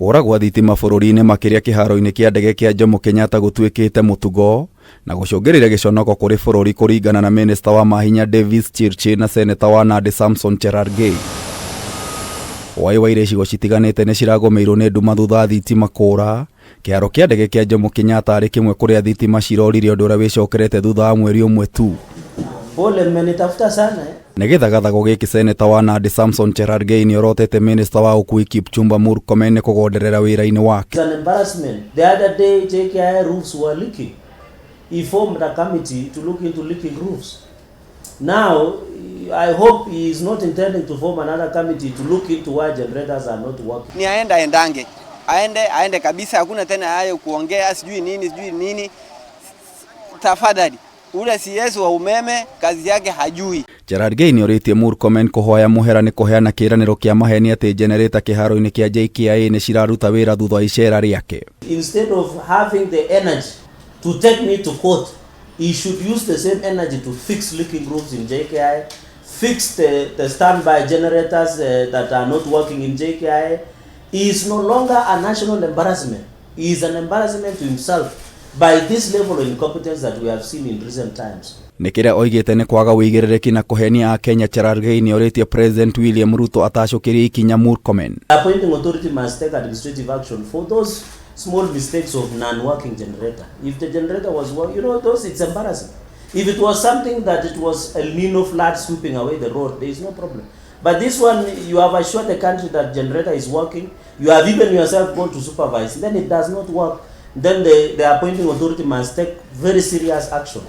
Kũra gwa thitima bũrũri-inĩ, makĩria kĩharo-inĩ kĩa ndege kĩa Jomo Kenyatta, gũtuĩkĩte mũtugo na gũcũngĩrĩria gĩconoko kũrĩ bũrũri, kũringana na minista wa mahinya Davis Chirchir na seneta wa Nandi Samson Cherargei. Wai wa icigo citiganĩte nĩ ciragũmĩirwo nĩ nduma thutha wa thitima kũra. Kĩharo kĩa ndege kĩa Jomo Kenyatta arĩ kĩmwe kũrĩa thitima cirorire, ũndũ ũrĩa wĩcokerete thutha wa mweri ũmwe tu. Pole, mmenitafuta sana, eh? Nĩ gĩthagathago gĩkĩ, seneta wa Nandi Samson Cherargei nĩ orotete minista wa ũkui Kipchumba Murkomen nĩ kũgonderera wĩra-inĩ wake. It's an embarrassment. The other day, JKIA roofs were leaking. He formed a committee to look into leaking roofs. Now, I hope he is not intending to form another committee to look into why generators are not working. Ni aende, aendange, aende, aende kabisa, hakuna tena hayo kuongea sijui nini, sijui nini. Tafadhali, ule CS wa umeme kazi yake hajui. Cherargei nĩ orĩtie Murkomen kũhoya mũhera nĩ kũheana kĩĩranĩro kĩa maheni atĩ generator kĩharo-inĩ kĩa JKIA nĩ ciraruta wĩra thutha wa icera rĩake. Instead of having the energy to take me to court, he should use the same energy to fix leaking roofs in JKIA, fix the standby generators that are not working in JKIA. He is no longer a national embarrassment. He is an embarrassment to himself by this level of incompetence that we have seen in recent times. Nĩ kĩrĩa oigĩte nĩ kwaga ũigĩrĩrĩki na kũhenia Akenya. Cherargei nĩ orĩtie President William Ruto atacũkĩrie ikinya Murkomen. The appointing authority must take administrative action for those small mistakes of non-working generator. If the generator was working, those, it's embarrassing. If it was something that it was El Nino flood sweeping away the road, there is no problem. But this one, you have assured the country that generator is working. You have even yourself gone to supervise. Then it does not work. Then the appointing authority must take very serious action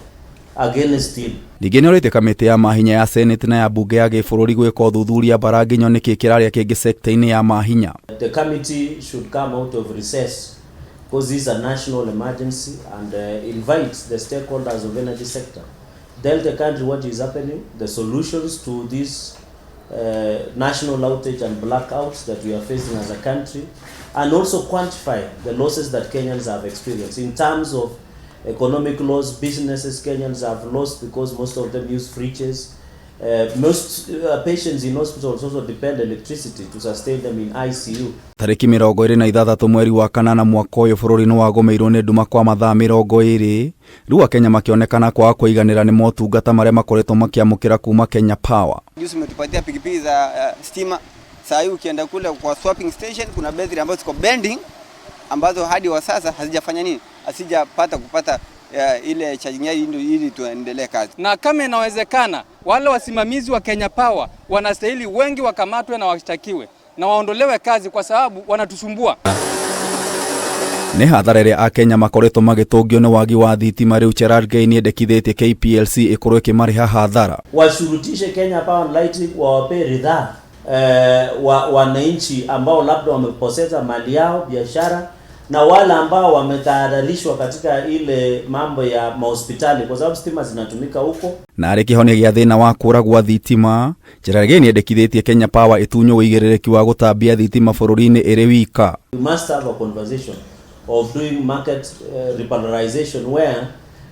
against him. Ningĩ nĩ orĩtie kamĩtĩ ya mahinya ya Senate na ya bunge ya gĩbũrũri gwĩka ũthuthuria mbaranginyo nĩkĩ kĩrarĩa kĩngĩ sekta-inĩ ya mahinya. The committee should come out of recess because this is a national emergency and invite the stakeholders of energy sector. Tell the country what is happening, the solutions to this national outage and blackouts that we are facing as a country, and also quantify the losses that Kenyans have experienced in terms of economic loss, businesses Kenyans have lost because most of them use fridges. Most patients in hospitals also depend electricity to sustain them in ICU. Tarĩki 26 mweri wa kanana mwaka ũyũ, bũrũri nĩ wagũmĩirwo nĩ nduma kwa mathaa 20. Rĩu Akenya makĩonekana kwaga kũiganĩra nĩ motungata marĩa makoretwo makĩamũkĩra kuma Kenya Power. Juzi umetupatia pikipiki za stima. Saa hii ukienda kule kwa swapping station kuna betri ambazo ziko pending, ambazo hadi wa sasa hazijafanya nini, hazijapata kupata ile charging yao ili tuendelee kazi. Na kama inawezekana, wale wasimamizi wa Kenya Power wanastahili wengi wakamatwe na washtakiwe na waondolewe kazi kwa sababu wanatusumbua. Nĩ hathara ĩrĩa Akenya makoretwo magĩtũngio nĩ wagi wa thitima. Rĩu Cherargei nĩ endekithĩtie KPLC ĩkorwo ĩkĩmarĩha hathara. Washurutishe Kenya Power and Lighting wawape ridhaa wananchi ambao labda wamepoteza mali yao, biashara, na wale ambao wametahadharishwa katika ile mambo ya mahospitali kwa sababu stima zinatumika huko. Na arĩ kĩhonia gĩa thĩna wa kũra gwa thitima, Cherargei nĩ endekithĩtie Kenya Power ĩtunywo ũigĩrĩrĩki wa gũtambia thitima bũrũri-inĩ ĩrĩ wika. We must have a conversation of doing market repolarization where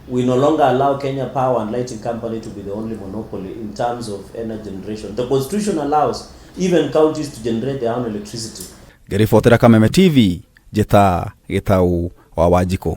we no longer allow Kenya Power and Lighting Company to be the only monopoly in terms of energy generation. The constitution allows even counties to generate their own electricity. Ngĩribotera Kameme TV, njĩta Gĩtau wa Wanjikũ.